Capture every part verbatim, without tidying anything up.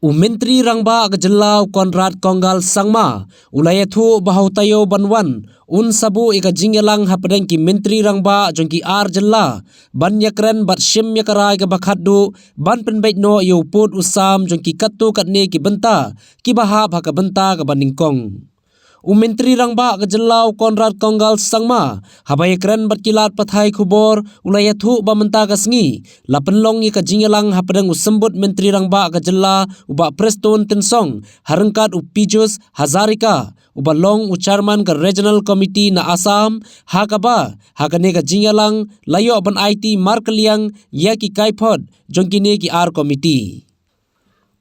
U Myntri Rangbah ka jylla u Conrad Kongkal Sangma u la ïathuh ba ha u taïew ban wan un sa buh ïa ka jingïalang hapdeng ki Myntri Rangbah jong ki ar jylla ban ïakren bad shim ïa ka rai kaba khatduh ban pynbeit noh ïa u pud u sam jong ki katto katne ki bynta kiba hap ha ka bynta kaba nyngkong. U Myntri Rangbah ka jylla u Conrad Kongkal Sangma haba ïakren bad ki lad pathai khubor u la ïathuh ba mynta ka sngi la pynlong ïa ka jingïalang hapdeng u Symbud Myntri Rangbah ka jylla u Bah Prestone Tynsong ha ryngkat u Piyush Hazarika uba long u Chairman ka Regional Committee na Assam, ha kaba ha kane ka jingïalang la ïoh ban aiti markylliang ïa ki kaiphod jong kine ki ar komiti.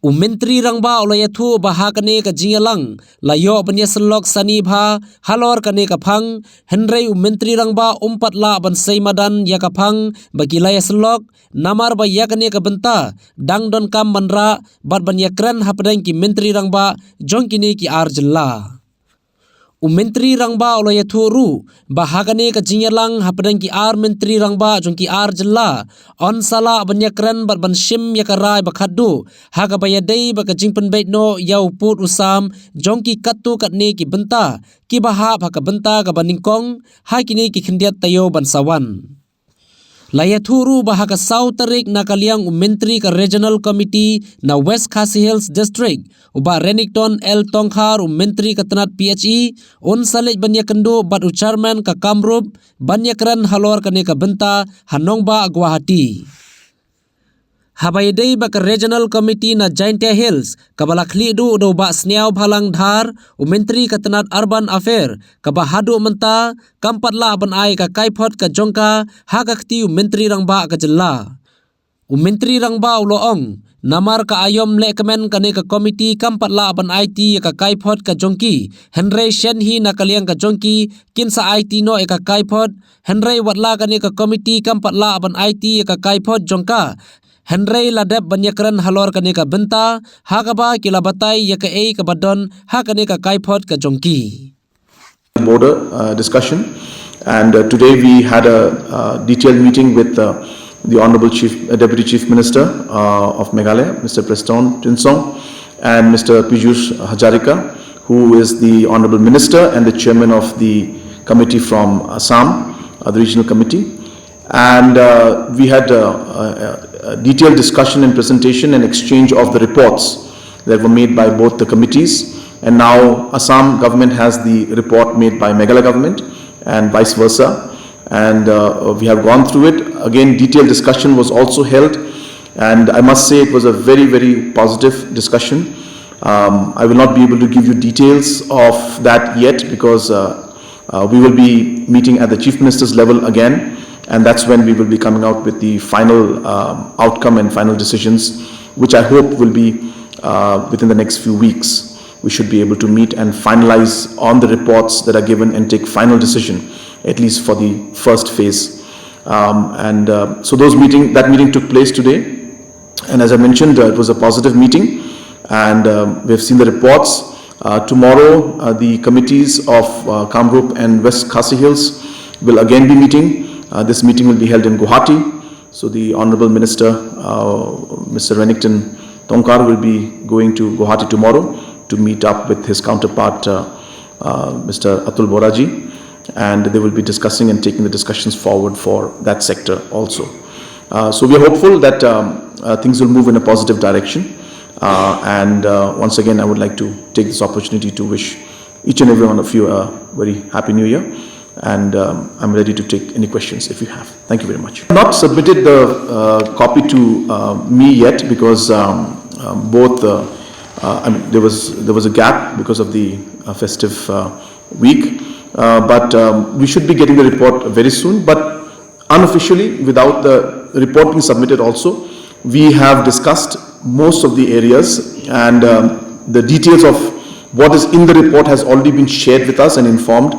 U Myntri Rangbah u la ïathuh ba ha kane ka jingïalang la ïoh ban ïasyllok sani bha halor kane ka phang, hynrei u Myntri Rangbah um pat lah ban sei madan ïa ka phang ba ki la ïasyllok, namar ba ïa kane ka bynta dang donkam ban rah bad ban ïakren hapdeng ki Myntri Rangbah jong kine ki ar jylla. U Myntri Rangbah u la ïathuh ruh ba ha kane ka jingïalang hapdeng ki ar Myntri Rangbah jong ki ar jylla yn sa lah ban ïakren bad ban shim ïa ka rai ba khatduh ha kaba ïadei bad ka jingpynbeit noh ïa u pud u sam jong ki katto katne ki bynta kiba hap ha ka bynta kaba nyngkong ha kine ki khyndiat taïew ban sa wan. La ïathuh ruh ba ha ka saw tarik na ka liang u Myntri ka Regional Committee na West Khasi Hills District u Bah Renikton L Tongkhar, u Myntri ka tnat P H E, un sa leit ban ïakynduh bad u Chairman ka Kamrup ban ïakren halor kane ka bynta ha nongbah Guwahati. Haba ïadei bad ka Regional Committee na Jaintia Hills kaba la khlieh duh da u Bah Sniawbhalang Dhar, u Myntri ka tnat Urban Affair, kaba haduh mynta kam pat lah ban ai ka kaiphod ka jong ka ha ka kti u Myntri Rangbah ka jylla. U Myntri Rangbah u la ong namar ka aïom lehkmen kane ka komiti kam pat lah ban aiti ïa ka kaiphod ka jong ki, hynrei shen hi na ka liang ka jong ki kin sa aiti noh ïa ka kaiphod, hynrei wat la kane ka komiti kam pat lah ban aiti ïa ka kaiphod jong ka, hynrei la dep ban ïakren halor kane ka bynta ha kaba ki la batai ïa kaei kaba don ha kane ka kaiphod ka jong ki. Border uh, discussion. And uh, today we had a uh, detailed meeting with uh, the Honorable Chief, uh, Deputy Chief Minister uh, of Meghalaya, Mister Prestone Tynsong, and Mister Piyush Hazarika, who is the Honorable Minister and the Chairman of the committee from Assam, uh, the regional committee. And uh, we had a, a, a detailed discussion and presentation and exchange of the reports that were made by both the committees. And now Assam government has the report made by Meghalaya government and vice versa. And uh, we have gone through it. Again, detailed discussion was also held. And I must say it was a very, very positive discussion. Um, I will not be able to give you details of that yet because uh, uh, we will be meeting at the Chief Minister's level again, and that's when we will be coming out with the final um, outcome and final decisions, which I hope will be uh, within the next few weeks. We should be able to meet and finalize on the reports that are given and take final decision, at least for the first phase. Um, and uh, so those meeting, that meeting took place today. And as I mentioned, uh, it was a positive meeting, and um, we've seen the reports. Uh, tomorrow, uh, the committees of uh, Kamrup and West Khasi Hills will again be meeting. Uh, this meeting will be held in Guwahati. So the Honorable Minister, uh, Mister Renikton Tongkhar, will be going to Guwahati tomorrow to meet up with his counterpart, uh, uh, Mister Atul Boraji, and they will be discussing and taking the discussions forward for that sector also. Uh, so we are hopeful that um, uh, things will move in a positive direction. Uh, and uh, once again, I would like to take this opportunity to wish each and every one of you a very happy new year. And um, I'm ready to take any questions if you have. Thank you very much. Not submitted the uh, copy to uh, me yet because um, um, both uh, uh, I mean, there was there was a gap because of the uh, festive uh, week. Uh, but um, we should be getting the report very soon. But unofficially, without the report being submitted also, we have discussed most of the areas, and um, the details of what is in the report has already been shared with us and informed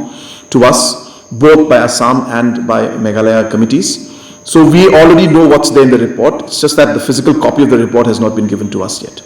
to us both by Assam and by Meghalaya committees. So we already know what's there in the report. It's just that the physical copy of the report has not been given to us yet.